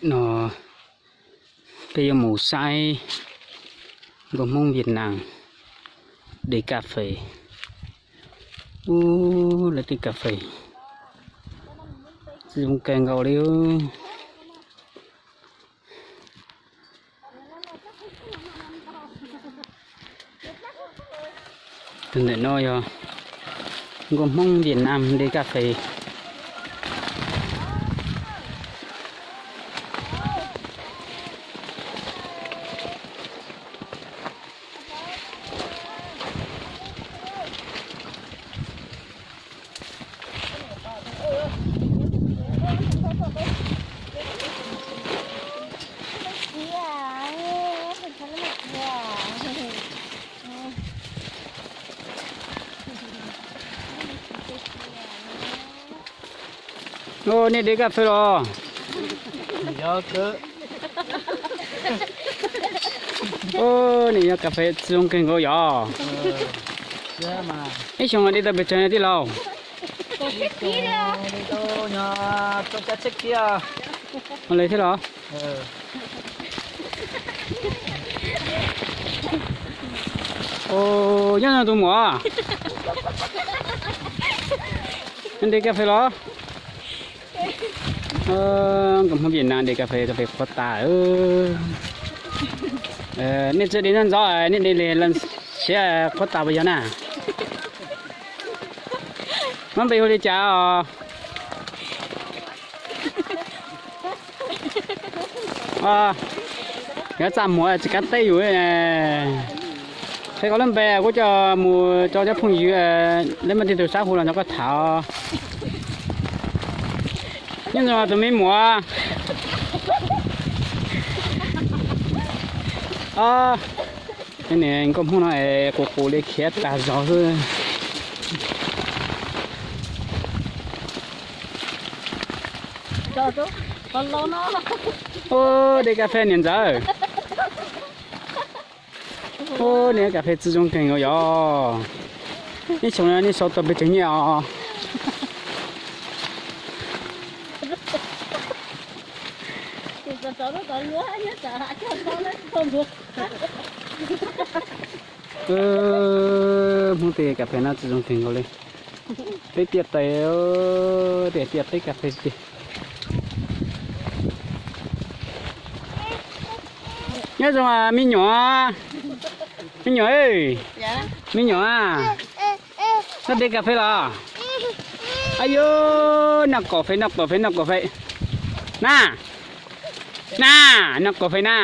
No peb yuav mus saib nkauj Hmoob Vietnam de kas fes. Ub, lawv tej kas fes txi zoo kawg nkaus li. Tus ntawm no yog nkauj Hmoob Vietnam de kas fes. Ub, nej de kas fes los? Ub, nej yog kas fes txi zoo kawg nkaus yog. Ib xyoos de tau pes tsawg tij laug? Ua li thiab los? Nyob no tus muam, de kas fes los? Nkauj Hmoob Vietnam de kas fes, kas fes qhuav tas. Nej tsis de ntxov ntxov, nej de li siav qhuav tas puas yog na? Muab npe hu li cas os? Yog txaj muag tsis kav teb yus. Qhia koj lub npe kuv coj mus rau cov phooj ywg, lawv muaj tej tus sab hu los nrog koj tham. Nyob zoo tus me muam. Nkauj Hmoob no es qus qus li khiav tag zog xwb. Ub, de kas fes niam ntxawm. Ub, nej kas fes txi zoo kawg nkaus yog. Ib xyoos nej sau tau pes tsawg nyiaj os? Hmoob tej kas fes no txi zoo kawg nkaus li. Peb tiaj tes, tiaj tes kas fes tiag. Nyob zoo me nyuam, me nyuam, me nyuam, koj de kas fes los? Ab yuv, noj kaum fes, noj kaum fes, noj kaum fes. Na, na, noj kaum fes na.